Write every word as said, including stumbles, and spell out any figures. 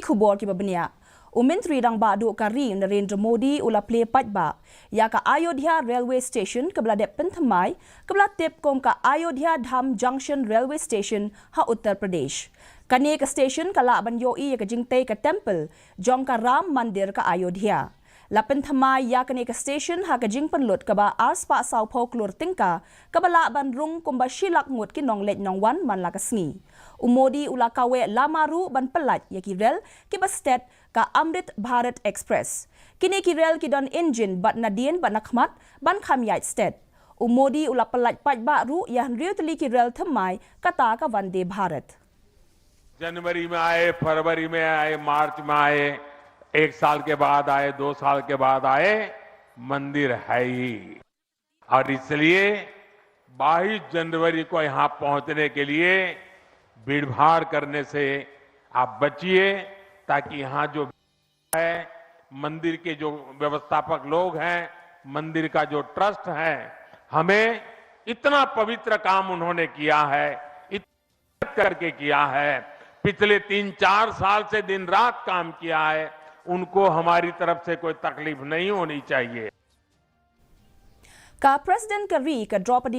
Khubor kiba bniah. U Myntri Rangbah Duh ka ri Narendra Modi u la plie paidbah ïa ka Ayodhya Railway Station kaba la dep pynthymmai, kaba la tip kum ka Ayodhya Dham Junction Railway Station ha Uttar Pradesh. Kane ka station ka lah ban ïohi ïa ka jingtei ka temple jong ka Ram Mandir ka Ayodhya. La pynthymmai ïa kane ka station ha ka jingpynlut kaba ar spah saw phew klur tyngka, kaba lah ban rung kumba shi lak ngut ki nongleit nongwan man la ka sngi. U Modi u la kaweh lama ruh ban pyllait ïa ki rel kiba stet ka Amrit Bharat Express. Kine ki rel ki don injin bad nadien bad nakhmat ban kham ïaid stet. U Modi u la pyllait paidbah ruh ïa hynriew tylli ki rel thymmai kata ka Vande Bharat. जनवरी में आए, फरवरी में आए, मार्च में आए, एक साल के बाद आए, दो साल के बाद आए, मंदिर है ही। और इसलिए बाईस जनवरी को यहाँ पहुंचने के लिए भीड़भाड़ करने से आप बचिए, ताकि यहाँ जो है, मंदिर के जो व्यवस्थापक लोग हैं, मंदिर का जो ट्रस्ट है, हमें इतना पवित्र काम उन्होंने किया है, करके किया है, पिछले तीन चार साल से दिन रात काम किया है, उनको हमारी तरफ से कोई तकलीफ नहीं होनी चाहिए। Ka President ka ri ka Draupadi